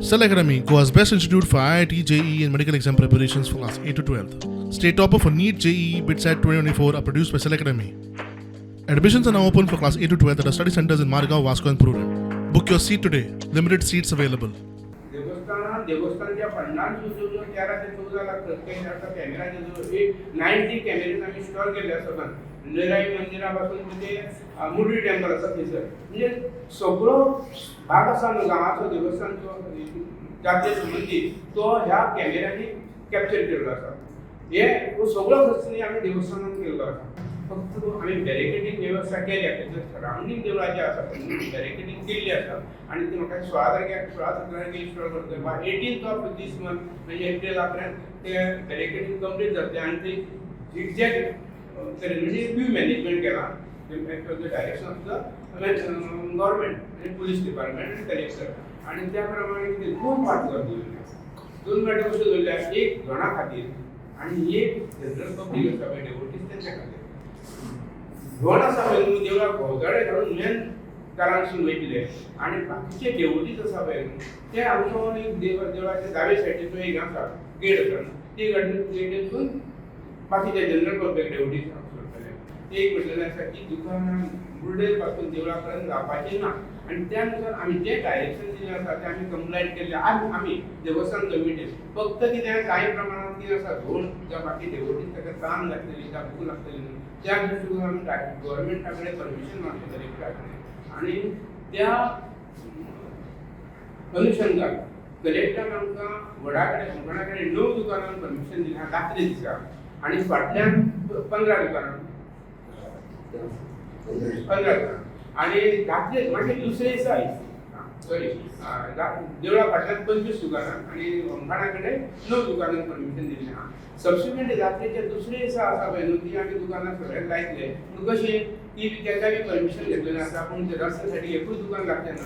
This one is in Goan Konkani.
Cell Academy, Goa's best institute for IIT, JEE, and medical exam preparations for class 8 to 12. State topper for NEET, JEE, BITSAT 2024 are produced by Cell Academy. Admissions are now open for class 8 to 12 at our study centers in Margao, Vasco, and Prudent. Book your seat today. Limited seats available. देवस्थानात देवस्थानच्या फंडान जवळ 13 ते 14 लाख खर्च आसा कॅमेराचे. जवळ एक 90 कॅमेरेज आमी इन्स्टॉल केल्ले आसा लयराई मंदिरा पासून ते मुरली टेम्पल आसा थंयसर. म्हणजे सगळो भाग आसा न्हू गांवाचो, देवस्थानचो, जात्रे संबंदी, तो ह्या कॅमेऱ्यांनी कॅप्चर केल्लो आसा. हे हो सगळो खर्च न्ही आमी देवस्थानान केल्लो आसा. फक्त आमी बॅरिकेटींग वेवस्था केल्या. तेजो सरावंडींग देवळाचे आसा बॅरिकेटींग केल्ली आसा आनी ती म्हाका 16 तारखेक, 16-17 तारखेक इन्स्टॉल करतले. बाय 18th of this month, म्हणजे एप्रिला पर्यंत ते बॅरिकेटींग कंप्लीट जातलें. आनी ती झिगझॅग तरेन, म्हणजे क्यू मॅनेजमेंट केलां as the direction of the government आनी पुलीस डिपार्टमेंट आनी कलेक्टर. आनी त्या प्रमाणे कितें, दोन वाटो दवरल्या. दोन वाटो कश्यो दवरल्या? एक धोणा खातीर आनी एक जनरल पब्लीक आसा पळय, डेवोटीज, तेंच्या खातीर. धोण आसा पळय न्हू, देवळाक भोंवतडे घालून मेन दारांसून वयतले आनी बाकीचे डेवोटीज आसा पळय न्हू, ते आमचो एक देवळाच्या दावे सायडीचो एक आसा, गेट आसा न्हू, ती गेटीसून बाकीचे जनरल पब्लीक डेवोटीज सोडटले. ते एक म्हटलेलें आसा की दुकानां मुर्डेल पासून देवळा पर्यंत जावपाचें ना. आनी त्या नुसार आमी जें डायरेक्शन दिलें आसा तें आमी कंप्लायंट केल्लें. आज आमी देवस्थान कमिटीन फक्त कितें, कांय प्रमाणात कितें आसा, धोण जावं बाकी डेवोटीज ताका तान लागतली जावं भूक लागतली न्हू, त्या दृश्टीकोनान आमी गव्हर्मेंटा कडेन परमिशन मागता, कलेक्टरा कडेन. आनी त्या अनुशंगान कलेक्टरान आमकां वडा कडेन, होमखणा कडेन णव दुकानांक परमिशन दिलां रात्री दिसा आनी फाटल्यान 15 दुकानां, 15 दुकानां. आनी रात्री मागीर दुसरे दिसा, सॉरी, देवळा फाटल्यान 25 दुकानां आनी होमखणा कडेन णव दुकानांक परमिशन दिल्लें आहा. सबसिक्वंटली रात्रीच्या दुसरे दिसा आसा पळय न्हू, ती आमी दुकानां सगळ्यांक लायतले. पूण कशें, ती बी तांकां बी परमिशन घेतलेलें आसा, पूण ते रस्त्या सायडीक एकूय दुकान लागचें ना.